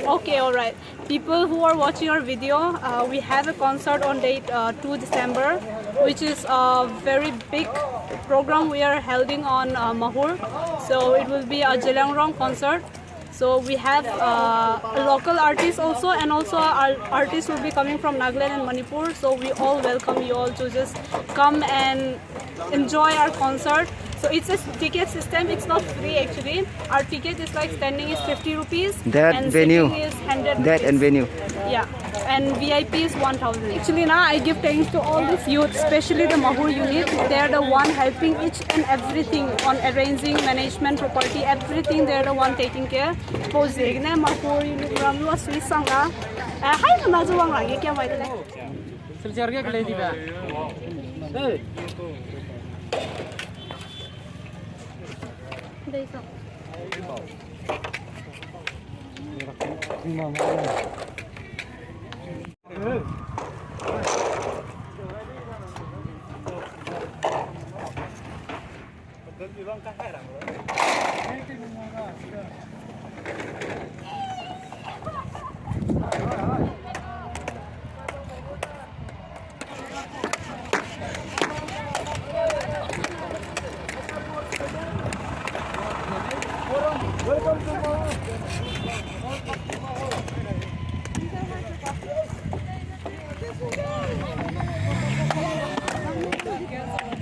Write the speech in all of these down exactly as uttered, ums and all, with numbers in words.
Okay, all right. People who are watching our video, uh, we have a concert on date, uh, two December, which is a very big program we are holding on, uh, Mahur. So it will be a Zeliangrong concert. So we have, uh, a local artist also, and also our artists will be coming from Nagaland and Manipur. So we all welcome you all to just come and enjoy our concert. So it's a s-, ticket system. It's not free actually. Our ticket is like standing is fifty rupees. That and venue. Sitting is hundred rupees. That and venue. Yeah. And V I P is one thousand. Actually, na, I give thanks to all this youth, especially the Mahur unit. They are the one helping each and everything on arranging, management, property, everything. They are the one taking care. Pau ziegene Mahur unit ram lu a sui sang ra. Eh, hai na zu wang ra ge kia mai de le. Silchar ge kele di ba. Hey.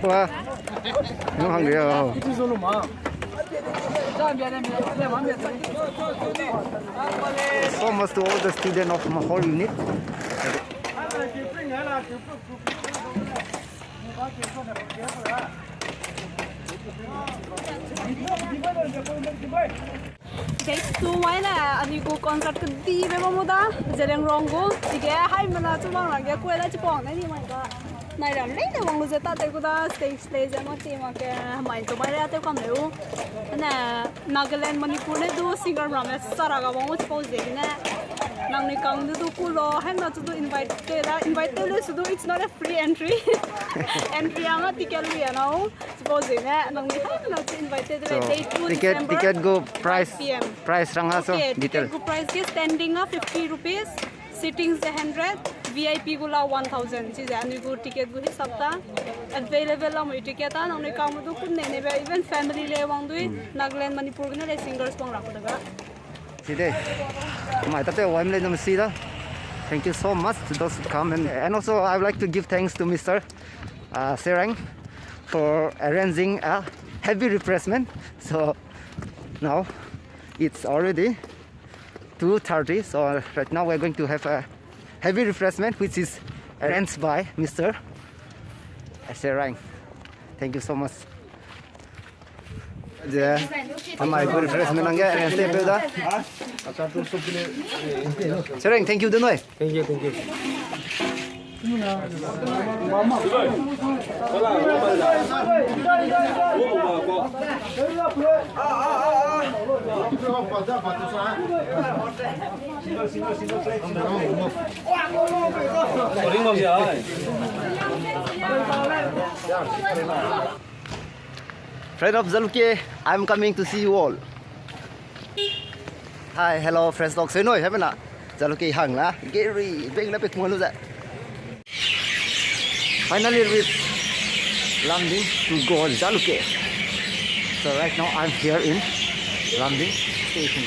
Wah, nung hang dia. So much to all the student of Mahur unit. Thanks to mai ne, anui gu concert kedibe bam mu da, Zeliangrong gu, chige hai mena chu wang ra ge, kuai da chipau ne ni mai da. Nai ram lei ne wang lu ze ta te gu da, stage lei ze ma ti ma ke, mai chu mai le te kam leu. Ne, Nagaland, Manipur ne du singer ramme sara ga wang u chipau ziegene. Nangnui kang du du ku lo, hai na chu du invite te da, invite te le su du, it's not a free entry. Entry a ma ticket lu ya nau. Suppose ne, nangnui hai na chu invite te de. So, date two ticket, December, ticket gu price, five P M. Price rang a so, okay, detail. Ticket gu price ge standing a fifty rupees, sitting ze hundred, V I P gu la one thousand. Chize anui gu ticket gu hisap ta. Available la mui ticket ta, nangnui kang du kun ne ne be, even family le wang dui, hmm. Nagaland, Manipur gene le singers wang ra ku da ga. Side. Mai tate wai mle num sida. Thank you so much to those who come, and, and also I would like to give thanks to Mister uh, Serang for arranging a heavy refreshment. So now it's already two thirty. So right now we're going to have a heavy refreshment, which is arranged by Mister Serang. Thank you so much. Je, amai gu refreshment hangge arrange tew peu da. Serang, thank you de noi. Thank you, thank you. Friend of Jalukie, I'm coming to see you all. Hi, hello, friends, talk. Say no, have na. Jalukie hang la, Gary, beng la pek mo lu za. Finally reached Lumding to go Jalukie. So right now I'm here in Lumding station.